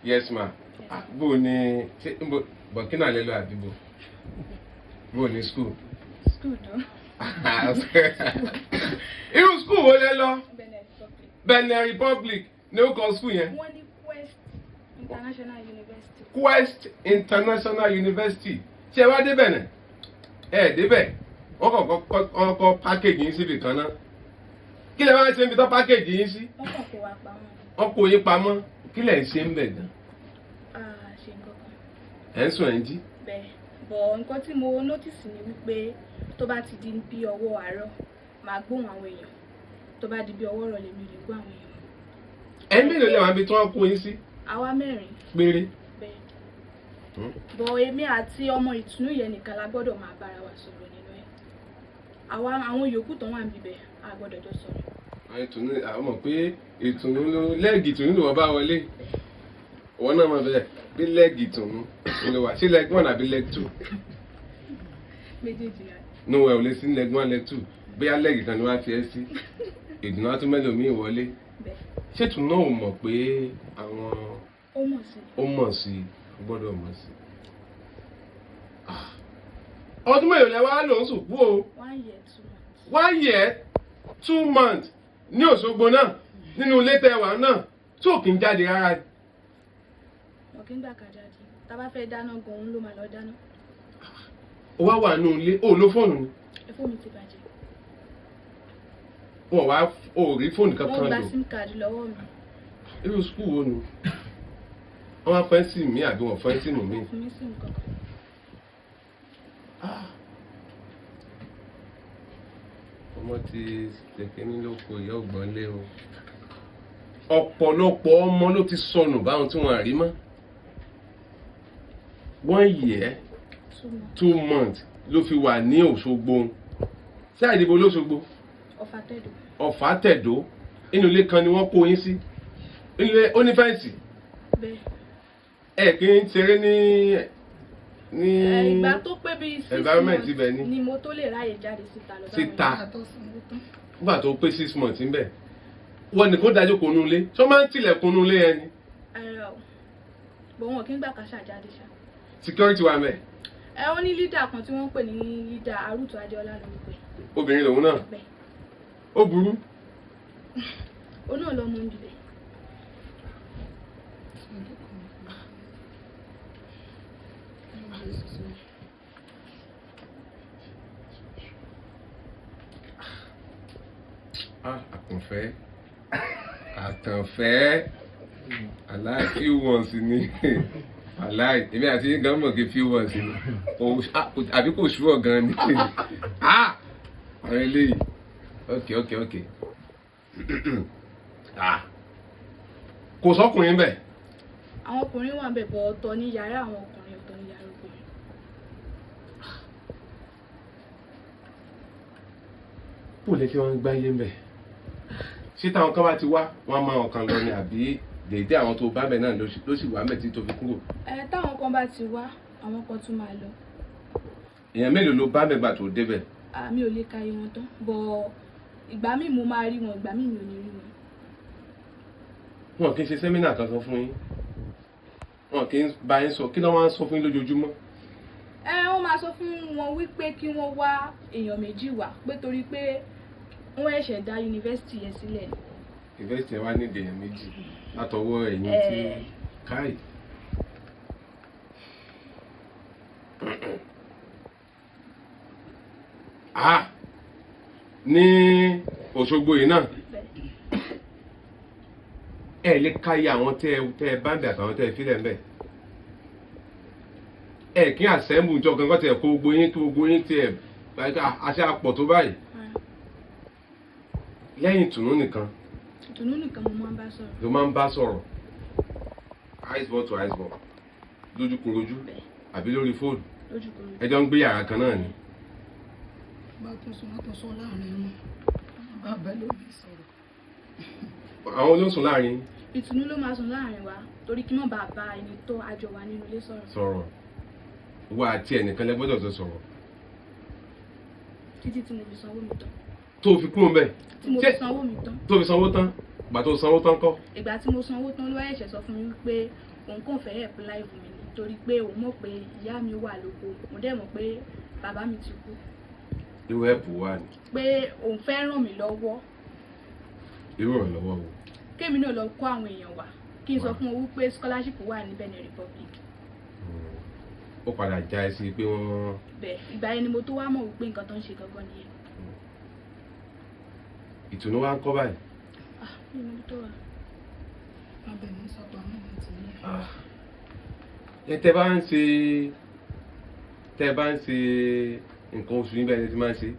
Yes ma. Ah, bó o ní ṣé nbo Burkina lè lọ àdìbò, bó o ní school? School dùn. Irú school wo lẹ lọ? Benin Republic. Benin Republic ní ó kọ school yẹn? Wọ́n ní Quest International University. Quest International University. Ṣé ẹ wá débẹ̀ náà? Ẹ débẹ̀, wọ́n kàn kọ́ kọ́ package yín síbi kan náà. Kí lẹ wá ṣe níbi tó package yín sí? Wọ́n kàn kó wa pamọ́. Wọ́n kó yín pamọ́. Kí lẹ ń ṣe ń bẹ̀ gan? Ah, ṣe nǹkan kan. Ẹ̀ ń sùn, ẹ̀ ń jí? Bẹ́ẹ̀, bọ̀ nǹkan tí mo notice ni wípé tó bá ti di bí ọwọ́ àárọ̀, màá gbóhùn àwọn èèyàn. Tó bá di bí ọwọ́ ìrọ̀lẹ́, mi ò lè gbọ́ àwọn èèyàn mọ́. Ẹ̀ mélòó lẹ wà níbi tí wọ́n kó yín sí? Àwa mẹ́rin. Péré? Bẹ́ẹ̀, bọ̀ èmi àti ọmọ ìtùnú yẹn nìkan la gbọ́dọ̀ máa bára wa sọ̀rọ̀ nínú ẹ̀. Àwa àwọn yòókù tó wà níbẹ̀, a gbọ́dọ̀ jọ sọ̀rọ̀. Àwọn ìtùnú, àwọn mọ̀ pé ìtùnú ló leg ìtùnú ló wọ́n bá wọlé. Wọ́n náà mọ̀ bẹ́ẹ̀ bí leg ìtùnú ló wà sí, leg one àbí leg two? Méjèèjì náà. No, ẹ ò lè sí leg one, leg two. Bóyá leg kan ni wọ́n á fi ẹ́ sí, ìdùnnú á tún mẹ́lòmíì wọlé. Bẹ́ẹ̀. Ṣé ìtùnú náà ò mọ̀ pé àwọn Ó mọ̀ sí. Ó mọ̀ sí i, ó gbọ́dọ̀ mọ̀ sí i. Ọdún mélòó lẹ wá lò ń sùkú o? 1 year 2 months. 1 year 2 months ní Òṣogbo náà, nínú ilé tẹwàá náà tí ò kí ń jáde rárá? Wọn kì í gbà ká jáde. Tá a bá fẹ́ dáná gan, òun ló máa lọ dáná. Ó wá wà nínú ilé, ó lo fóònù ni? Ẹ fóònù ti bàjẹ́. Wọn wá ó rí fóònù Wọ́n kankan gba lò? SIM card lọ́wọ́ mi. Irú school wo nu? Wọ́n wá fẹ́ sí mi àbí wọ́n fẹ́ sínú mi? Fún mi SIM kankan. Ah. Ọmọ ti ṣèké ní lóko ìyá ògbọ́n lé o. Ọ̀pọ̀lọpọ̀ ọmọ ló ti sọnù báwọn tí wọ́n rí mọ́. 1 year 2 months. 2 months ló fi wà ní Òṣogbo. Ṣé àìdìbò lóṣogbo? Ọ̀fà Tẹ̀dó. Ọ̀fà Tẹ̀dó. Inú ilé kan ni wọ́n kó yín sí, ilé onífẹ́ǹsì? Bẹ́ẹ̀. Ẹ kì í ṣeré ní Ẹ, ìgbà tó pé bíi six environment months ibẹ̀ ni. ni mo tó lè ráyè jáde síta lọ báwọn. Síta. Èèyàn. Nígbà tó pé 6 months ńbẹ̀, wọ́n ní kó dájú kó nu ilé. Tó máa ń tilẹ̀kùn nu ilé yẹn ni? Ara o, bọ̀ wọn kì í gbà ká ṣàjáde ṣá. Security wà mẹ́? Ẹ, ó ní leader kan tí wọ́n ń pè ní leader Arútù Adéọlá lórúkọ ẹ̀. Obìnrin lòun náà? Bẹ́ẹ̀. Ó burú. Ó náà lọ́mọ ń bibẹ̀. Ah, àkànfẹ́, àkànfẹ́, aláì few ones ni. Aláì, èmi àti yín gan mọ̀ kí few ones ni. Àbí kò ṣúọ̀ gan ni? Ah, àwọn eléyìí. Ok. Ah, kò sọkùnrin bẹ́ẹ̀? Àwọn ọkùnrin wà bẹ̀, bọ̀ ọ̀tọ̀ ní yàrá àwọn ọkùnrin, ọ̀tọ̀ ní yàrá obìnrin. Bó lè ṣe wọn gbáyé ń bẹ̀? Ṣé táwọn kan bá ti wá, wọn máa ọ̀kan lọ ni, àbí dèédé àwọn tó bá bẹ̀ náà ló sì wà mẹ́ tí tó fi kúrò? Ẹ, táwọn kan bá ti wá, àwọn kan tún máa lọ. Èèyàn mélòó ló bá bẹ̀ gbà tó débẹ̀? Àmì ò lè ka iye wọn tán, bọ̀ ìgbà míì mo máa rí wọn, ìgbà míì mi ò ní rí wọn. Wọn kì í ṣe seminar kankan fún yín? Wọn kì í bá yín sọ? Kí ló máa ń sọ fún yín lójoojúmọ́? Ẹ, wọ́n máa sọ fún wọn wípé kí wọ́n wá èèyàn méjì wá, pé torí pé wọ́n ẹ̀ṣẹ̀ dá yunifásitì yẹn sílẹ̀ ni. Ìfẹsẹ̀ wa nídìí èèyàn méjì látọwọ́ ẹ̀yin tí Eh. káì. Ah, ní Òṣogbo yìí náà? Bẹ́ẹ̀. Ẹ lè káyé àwọn tẹ ẹ bá ń bẹ àtàwọn tẹ ẹ fílẹ̀ ń bẹ. Ẹ kí àsẹ́mbù jọ gangan tẹ kó gbogbo yín, kí gbogbo yín tiẹ̀ àṣẹ àpọ̀ tó báyìí? Rárá. Lẹ́yìn ìtùnú nìkan? Ìtùnú nìkan mo máa ń bá sọ̀rọ̀. Ló máa ń bá sọ̀rọ̀, eyes ball to eyes ball, lójúkorojú? Bẹ́ẹ̀. Àbí lórí fóònù? Lójúkorojú. Ẹ jọ ń gbé yàrá kan náà ni? Bá tún sọ, wọ́n tún sọ láàrin wọn, bá bá lóbi sọ̀rọ̀. Àwọn olóńsùn láàrin? Ìtùnú ló máa sùn láàrin wa, torí kí wọ́n bá bá ẹni tó àjọ wa nínú ilé sọ̀rọ̀. Sọ̀rọ̀, wà àti ẹnìkan lẹ gbọ́dọ̀ tó sọ̀rọ̀. Títí tí mo fi sanwó mi tán. Tó fi kúrò ńbẹ̀? Tí mo fi sanwó mi tán. Tó fi sanwó tán. Gbà tó sanwó tán kọ́? Ìgbà tí mo sanwó tán ló wá ẹ̀ṣẹ̀ sọ fún mi wípé Òun kàn fẹ́ help life mi ni, torí pé òun mọ̀ pé ìyá mi wà lóko, òun dẹ̀ mọ̀ pé bàbá mi ti kú. Irú ẹ̀pù wà ní? Pé òun fẹ́ ràn mí lọ́wọ́. Irú ìrànlọ́wọ́ wo? Kémi náà lọ kó àwọn èèyàn wá, kí n sọ fún wọn wípé scholarship wà ní Benin Republic. Ó padà já ẹ sí pé wọ́n Bẹ́ẹ̀, ìgbà yẹn ni mo tó wá mọ̀ wípé nǹkan tó ń ṣe gangan nìyẹn. Ìtùnú wa ń kọ́ báyìí? Ah, mi ò mọ ibi tó wà. Abẹ ní sápamọ́ àti ní. Ẹ tẹ bá ń ṣe nǹkan oṣù yín, bẹ́ẹ̀ ni ti máa ń ṣe?